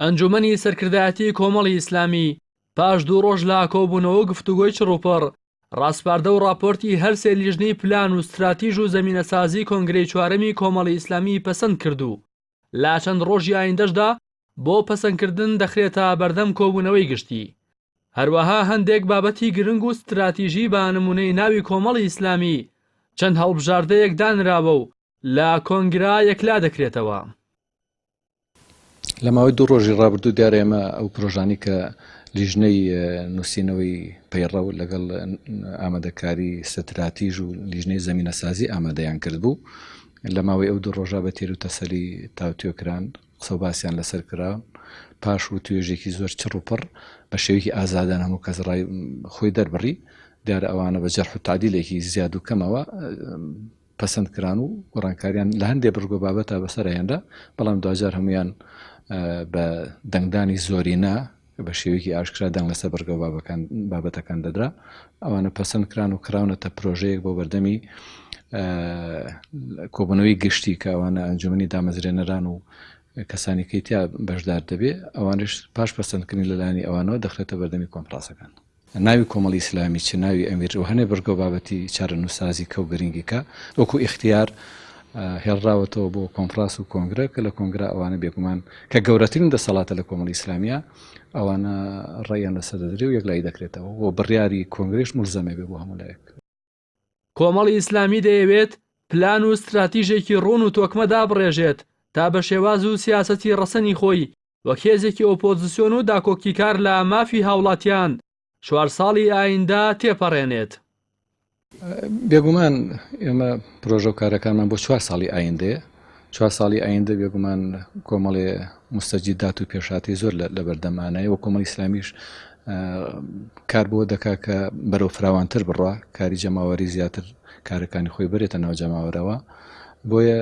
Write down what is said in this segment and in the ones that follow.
ئەنجومەنی سەرکردایەتی کۆمەڵی ئیسلامی پاش دوو ڕۆژ لە کۆبوونەوە و گفتوگۆی چڕوپڕ، ڕاسپاردە و ڕاپۆرتی هەرسێ لیژنەی پلان و ستراتیژ و زەمینەسازی کۆنگرەی چوارەمی کۆمەڵی ئیسلامی پەسەند کرد و لە چەند ڕۆژی ئایندەشدا بۆ پەسەندکردن دەخرێتە بەردەم کۆبوونەوەی گشتی. هەروەها هەندێک بابەتی گرنگ و ستراتیژی بە نمونەی ناوی کۆمەڵی ئیسلامی چەند هەڵبژاردەیەک دانراوە و لە کۆنگرە یەکلا دەکرێتەوە. لە ماوەی دوو ڕۆژی ڕابردوو دیارە ئێمە ئەو پرۆژانی کە لیژنەی نووسینەوەی پەیڕەو لەگەڵ ئامادەکاری ستراتیژ و لیژنەی زەمینەسازی ئامادەیان کردبوو لە ماوەی ئەو دوو ڕۆژە بە تێر و تەسەلی تاوتوێ کران قسە و باسیان لەسەر کرا پاش و توێژێکی زۆر چڕ و پڕ بە شێوەیەکی ئازادان هەموو کەس ڕای خۆی دەربڕی دیارە ئەوانە بە جەرح و تعدیلێکی زیاد و کەمەوە پەسەند کران و گۆڕانکاریان لە هەندێ بڕگۆ بابەتە بەسەر هێنرا بەڵام دواجار هەمویان بە دەنگدانی زۆرینە بە شێوەیەکی ئاشکرا دەنگ لەسەر بڕگە و بابەکان بابەتەکان دەدرا ئەوانە پەسەند کران و کراونەتە پرۆژەیەک بۆ بەردەمی کۆبوونەوەی گشتی کە ئەوانە ئەنجومنی دامەزرێنەران و کەسانی کەی تیا بەشدار دەبێ ئەوانش پاش پەسەندکردنی لەلایەنی ئەوانەوە دەخرێتە بەردەمی کۆنفرانسەکان. ناوی کۆمەڵی ئیسلامی چ ناوی ئەمیر و هەنێ بڕگە و بابەتی چارەنووسسازی کە و گرنگی کە وەکو ئیختیار هێڵراوەتەوە بۆ کۆنفراس و کۆنگرە کە لە کۆنگرە ئەوانە بێگومان کە گەورەترین دەسەڵاتە لە کۆمەڵی ئیسلامیە ئەوانە ڕێیان لەسەر دەدرێ و یەکلایی دەکرێتەوە و بڕیاری کۆنگرەش مولزەمێ بێ بۆ هەموو لایەک. کۆمەڵی ئیسلامی دەیەوێت پلان و ستراتیژێکی ڕوون و تۆکمە دابڕێژێت تا بە شێواز و سیاسەتی ڕەسەنی خۆی وەک هێزێکی ئۆپۆزسیۆن و داکۆکیکار لە مافی هاوڵاتیان چوار ساڵی ئایندە تێپەڕێنێت. بێگومان ئێمە پرۆژە و کارەکانمان بۆ چوار ساڵی ئایندەیە، چوار ساڵی ئایندە بێگومان کۆمەڵێ موستەجیدات و پێشهاتی زۆر لە بەردەمانایە و کۆمەڵی ئیسلامیش کار بۆ دەکا کە بەرەو فراوانتر بڕوا، کاری جەماوەری زیاتر کارەکانی خۆی بەرێتە ناو جەماوەرەوە. بۆیە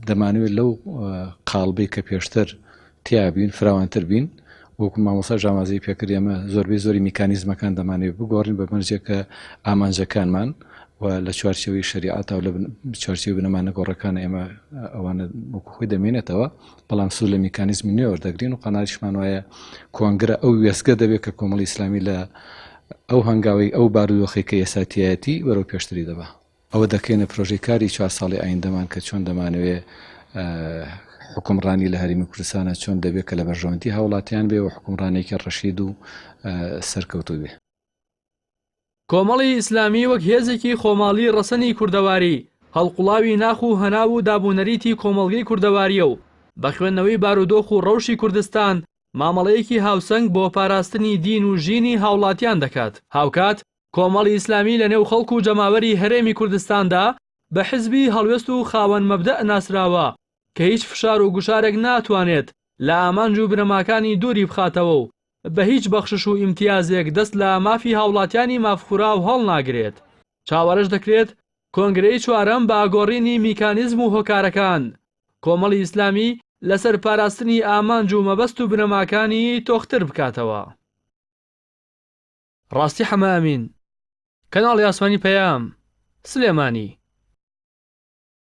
دەمانەوێت لەو قاڵبەی کە پێشتر تیا بین فراوانتر بین وەکو مامۆستا ژامازی پێکرد ئێمە زۆربەی زۆری میکانیزمەکان دەمانەوێت بگۆڕین بە مەرجێک کە ئامانجەکانمان و لە چوارچێوەی شەریعەتا و لە چوارچێوەی بنەما نەگۆڕەکان ئێمە ئەوانە وەکو خۆی دەمێنێتەوە بەڵام سوود لە میکانیزمی نوێ وەردەگرین و قەناعەتیشمان وایە کۆنگرە ئەو وێستگە دەبێت کە کۆمەڵی ئیسلامی لە ئەو هەنگاوەی ئەو بارودۆخەی کە ئێستا تیایەتی بەرەو پێشتری دەبا. ئەوە دەکەینە پرۆژەی کاری چوار ساڵی ئایندەمان کە چۆن دەمانەوێ حوکمڕانی لە هەرێمی کوردستانە چۆن دەبێت کە لە بەرژەوەندی هاوڵاتیان بێ و حوکمڕانێکی ڕەشید و سەرکەوتوو بێ. کۆمەڵی ئیسلامی وەک هێزێکی خۆماڵی ڕەسەنی کوردەواری، هەڵقوڵاوی ناخ و هەناو و دابونەریتی کۆمەڵگەی کوردەوارییە و بە خوێندنەوەی بارودۆخ و ڕەوشی کوردستان مامەڵەیەکی هاوسەنگ بۆ پاراستنی دین و ژینی هاوڵاتیان دەکات. هاوکات کۆمەڵی ئیسلامی لە نێو خەڵک و جەماوەری هەرێمی کوردستاندا بە حزبی هەڵوێست و خاوەن مەبدەئ ناسراوە کە هیچ فشار و گوشارێک ناتوانێت لە ئامانج و بنەماکانی دووری بخاتەوە و بە هیچ بەخشش و ئیمتیازێک دەست لە مافی هاوڵاتیانی مافخوراو هەڵناگرێت. چاوەڕێش دەکرێت کۆنگرەی چوارەم بە گۆڕینی میکانیزم و هۆکارەکان کۆمەڵی ئیسلامی لەسەر پاراستنی ئامانج و مەبەست و بنەماکانی تۆختر بکاتەوە. ڕاستی حەمە ئەمین، کەناڵی ئاسمانی پەیام، سلێمانی.